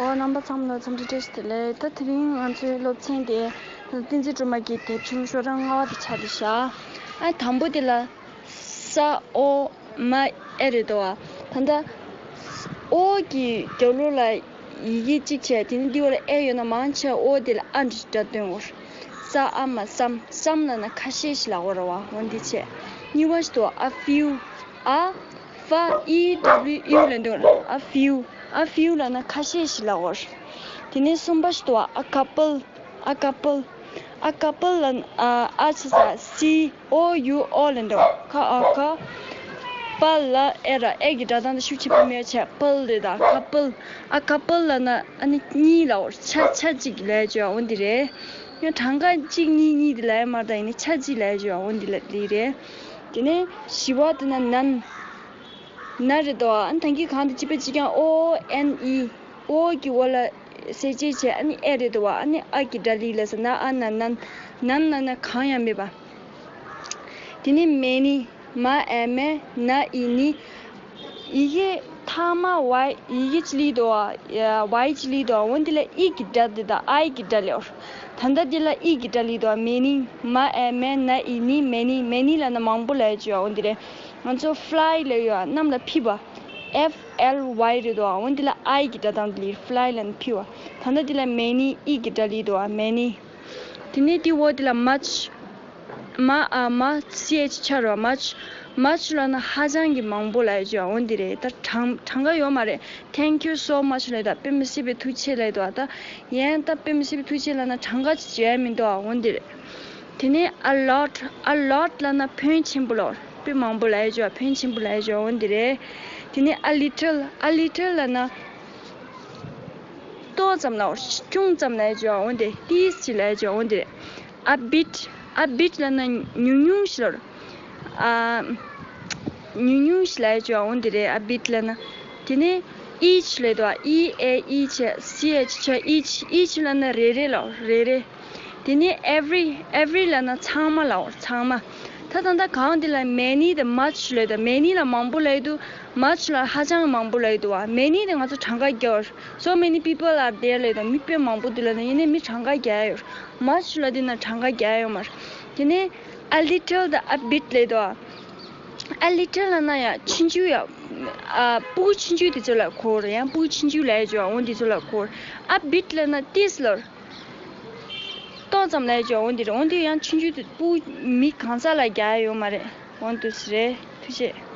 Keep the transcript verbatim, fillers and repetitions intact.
ཨོ། རྣམ་པ་ཚང་མ་ལ་འཚམས་འདྲི་བཀྲ་ཤིས་བདེ་ལེགས། ད་དེ་རིང་ང་ཚོའི་སློབ་ཚན་དེ་བསྟན་འཛིན་སྒྲོལ་མ་གི་དེབ་ཆུང་ཤོག་གྲངས་ལྔ་པ་དེ་ཆགས་བསྡད་ཤག་ཨ། དང་པོ་དེ་ལ་ས་ཨོ་མ་ཨེ་རེད་དོ། ད་ལྟ་ཨོ་གི་རྒྱབ་ལོགས་ལ་ཡི་གེ་གཅིག་བྱས། དེ་ནས་འདི་བར་ལ་ཨེ་ཡོད་ན་མང་ཆེ་ཨོ་དེ་ལ་ཨ་འདྲ་སྒྲ་འདོན་འོར། ས་ཨ་མ་སམ། སམ་ལབ་ན་ཁ་ཤས་ཤིག་ལབ་དགོས་རེད་བ། འོ་འདི་བྱས། གཉིས་པ་ཞིག་འདུག་ཨ་ཕིའུ། ཨ་ཕ་ཨི་ཌབ་ལིའུ་ཡུ་ལབ་འདུག་ཨ་ཕིའུ། ཨ་ཕིའུ་ལབ་ན་ཁ་ཤས་ཤིག་ལབ་དགོས། དེ་ནས་གསུམ་པ་ཞིག་འདུག་ཨ་ཁ་པལ། ཨ་ཁ་པལ། ཨ་ཁ་པལ་ལབ་ན་ཨ་ཆ་ས་སི་ཨོ་ཡུ་ཨོ་ལབ་འདུག་ཁ་ཨ་ཁ། པ་ལ་ཨེ་ར། ཨེ་གི་སྒྲ་གདངས་དེ་ཤུགས་ཆེན་པོ་མེད་བྱས་པལ་རེད། ད་ཁ་པལ། ཨ་ཁ་པལ་ལབ་ན་ཨ་ནི་གཉིས་ལབ་དགོས། ཆ་ཆ་གཅིག་ལབ་བྱས་འོ་འདི་རེད། ཡང་གྲངས་ཀ་གཅིག་གཉིས་གཉིས་དེ་ལབ་ཡ་མ་རེད། ད་ཡིན་ནའི་ཆ་གཅིག་ལབ་བྱས་འོ་འདི་ལ་འདི་རེད། དེ་ནས་བཞི་པ་དེ་ན་ནན། ན་རེད་དོ། ཨ་ནི་ད་གིན་གང་དེ་གཅིག་པ་གཅིག་རྐྱང་ཨོ་ཨེན་ཨི། ཨོ་གི་འོག་ལ་གསལ་བྱེད་བྱས། ཨ་ནི་ཨེ་རེད་དོ་བ། ཨ་ནི་ཨ་གི་སྒྲ་ལི་ལ་ས་ན་ཨ་ན་ནན། ནན་ལབ་ན་གང་ཡང་མེད་པ། དེ་ནས་མེ་ནི། མ་ཨེ་མེ། ན་ཨི་ནི། ཡི་གེ་ཐ་མ་ཝའི་ཡི་གེ་ཅི་ལི་དོ། ཝའི་ཅི་ལི་དོ། འོ་འདི་ལ་ཨི་གི་སྒྲ་འདི་དང་ཨའི་གི་སྒྲ་ལེའོ། ད་ལྟ་འདི་ལ་ཨི་གི་སྒྲ་ལི་དོ། མེ་ནི། མ་ཨེ་མེ། ན་ཨི་ནི། མེ་ནི། མེ་ནི་ལབ་ན་མང་པོ་ལབ་ཡ་ཅིག་ཡོད། འོ་འདི་རེད། ང་ཚོ་ཕི་ལའི་ལབ་ཡོད། གནམ་ལ་ཕིབས་པ། ཨེཕ་ཨེལ་ཝའི་རེད་དོ། འོ་འདི་ལ་ཨའི་གི་སྒྲ་གདངས་འདི་ལི། ཕི་ལའི་ལབ་ན་ཕིབས་པ། ད་ལྟ་འདི་ལ་མེ་ནི། ཨི་གི་སྒྲ་ལི་དོ། མེ་ནི། དེ་ནས་དེའི་འོག་དེ་ལ་མ་ཆུ། མ་ཨ་མ་སི་ཨེཆ་ཆ་རོ། མ་ཆུ། མ་ཆུ་ལབ་ན་ཧ་ཅང་གི་མང་པོ་ལབ་ཡ་ཅིག་ཡོད། འོ་འདི་རེད། ད་གྲངས་གྲངས་ཀ་ཡོད་མ་རེད། Thank you so much ལབ་ཡ་ད་དཔེ་མི་སྲིད་པའི་ཐུགས་རྗེ་ཆེ་ལབ་ཡ་ད། ད་ཡན་ད་དཔེ་མི་སྲིད་པའི་ཐུགས་རྗེ་ཆེ་ལབ་ན་གྲངས་ཀ་ཅིག་བརྗོད་ཡ་མི་འདུག་འོ་འདི་རེད། དེ་ནས་a lot། a lot ལབ་ན་ཕོན་ཆེན་པོ་ལབ། དཔེ་མང་པོ་ལབ་ཡ་ཅིག་ཡོད། ཕོན་ཆེན་པོ་ལབ་ཡ་ཅིག་ཡོད། འོ་འདི་རེད། དེ་ནས་a little། a little ལབ་ན་ཏོག་ཙམ་ལབ། ཅུང་ཙམ་ལབ་ཡ་ཅིག་ཡོད། འོ་འདི། ཏིས་ཅིག་ལབ་ཡ་ཅིག་ཡོད། འོ་འདི་རེད། a bit། a bit ལབ་ན་ཉུང་ཉུང་ཞིག་ལབ། ཨ། ཉུང་ཉུང་ཞིག་ལབ་ཡ་ཅིག་ཡོད། འོ་འདི་རེད། a bit ལབ་ན། དེ་ནས་each ལབ་འདུག་ཨ། ཨི་ཨེ་ཨི་ཆ་སི་ཨེཆ་ཆ་each། each ལབ་ན་རེ་རེ་ལབ། རེ་རེ། དེ་ནས་every། every ལབ་ན་ཚང་མ་ལབ། ཚང་མ། ད་ད་ལྟ་གང་འདི་ལ་many དང་much ལབ་འདུག many ལ་མང་པོ་ལབ་འདུག much ལ་ཧ་ཅང་མང་པོ་ལབ་འདུག་བ། many དེ་ང་ཚོ་གྲངས་ཀ་རྒྱག་པ། so many people are there ལབ་འདུག་མི་དཔེ་མང་པོ་འདུག་ལབ་ན་ཡིན་ནའི་མི་གྲངས་ཀ་རྒྱག་ཡ་ཡོད། much ལབ་དུས་ན་གྲངས་ཀ་རྒྱག་ཡ་ཡོད་མ་རེད། དེ་ནས་a little དང་a bit ལབ་འདུག a little ལབ་ན་ཡང་ཆུང་ཆུང་ཡང་། ཨ། སྤུ་གུ་ཆུང་ཆུང་དེ་ཚོ་ལ་གོ་རེད། ཡང་སྤུ་གུ་ཆུང་ཆུང་ལབ་ཡ་ཅིག་ཡོད། འོ་འདི་ཚོ་ལ་གོ། a bit ལབ་ན་ཏིས་ལབ། ཏོག་ཙམ་ལབ་ཡ་ཅིག་ཡོད། འོ་འདི་རེད། འོ་འདི་ཡང་ཆུང་ཆུང་དེ་སྤུ་གུ་མི་གང་ཟག་ལ་རྒྱག་ཡ་ཡོད་མ་རེད། འོ་འདུག་སེ་རེད། ཐུགས་རྗེ་ཆེ།